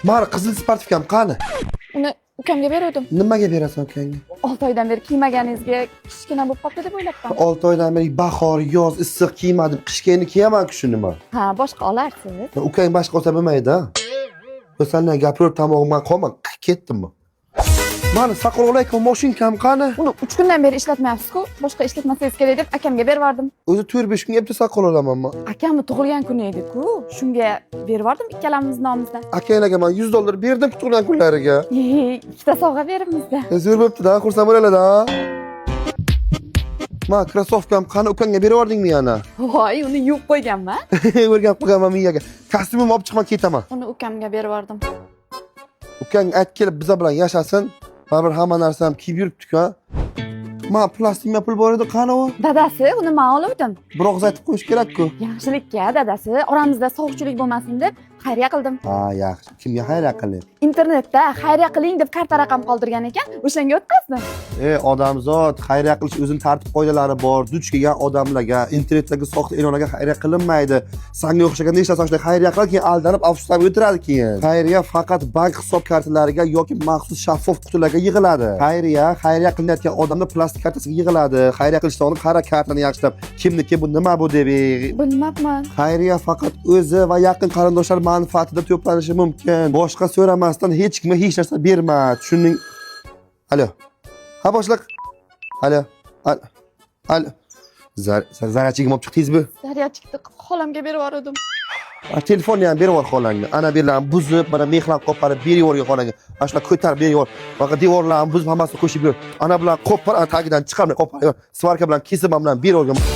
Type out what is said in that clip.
Mani qizil спортивка m qani? Uni ukamga beruvdim. Nimaga berasan ukangga? 6 oydan beri kiymaganingizga kichkina bo'lib qolibdi deb o'ylabman. 6 oydan beri bahor, yoz, issiq kiymadim. Qishga endi kiyaman-ku shuni man. Ha, boshqa olarsiz. Ukang boshqa olsa bo'lmaydi, ha? Sandan gapirib tomog'imdan qolma, ketdimmi? Mani soqol olayotgan moshinkam qani? Uni 3 kundan beri ishlatmayapsiz-ku. Boshqa ishlatmasangiz kerak deb akamga berib yubordim. O'zi 4-5 kunga bitta soqol olaman man. Akamni tug'ilgan kuni edi-ku. Shunga berib yubordim ikkalamiz nomimizdan. Akanglarga man 100 dollar berdim tug'ilgan kunlariga. Ye, ikkita sovg'a beribmiz-da. Zo'r bo'pti-da, xursand bo'ladi-da. Ma krossovkam qani, ukangga berib yubordingmi yana? Voy, uni yuvib qo'yganman. O'rganib qo'yganman miyaga. Kostyumimni olib chiqman, ketaman. Uni ukamga berib yubordim. Ukang ayt kelib biza bilan yashasin. Baribir hamma narsani kiyib yuribdi-ku. Ma plastikga pul bor edi, qani u? Dadasi, uni man oluvdim. Bir og'iz aytib qo'yish kerak-ku. Yaxshilikka, dadasi, oramizda sovuqchilik bo'lmasin deb xayriya qildim. Ha, yaxshi. Kimga xayriya qilding? Internetda xayriya qiling deb karta raqam qoldirgan ekan, o'shanga o'tkazdim. E, odamzod, xayriya qilish o'zini tartib qoidalari bor. Duch kelgan odamlarga, internetdagi soxta e'lonlarga xayriya qilinmaydi. Sanga o'xshagan nechta shunday xayriya qiladi, keyin aldanib, afsuslanib o'tiradi keyin. Xayriya faqat bank hisob kartalariga yoki maxsus shaffof qutilarga yig'iladi. Xayriya qilinayotgan odamda plastik kartasiga yig'iladi. Xayriya qilishdan oldin qara kartani yaxshilab, kimniki bu, nima bu deb. Bilmabman. Xayriya faqat o'zi va yaqin qarindoshlar manfaatida to'planishi mumkin. Boshqa so'ramasdan hech kimga hech narsa berma. Tushunding? Alo. Ha, boshliq. Alo. Alo. Alo. Зарядчик im olib chiq tez bu. Зарядчик ni xolamga berib yubordim. Ha, telefonni ham berib yubor xolangga. Ana bu yerlarni buzib, mana mexlarni qo'parib berib yuborgan xolangga. Mana shular ko'tarib berib yubor. Bunaqa devorlarni buzib hammasini qo'shib ber. Ana bularni qo'par, ana tagidan chiqarib qo'parib. Сварка bilan kesib, mana bilan berib yuborgan.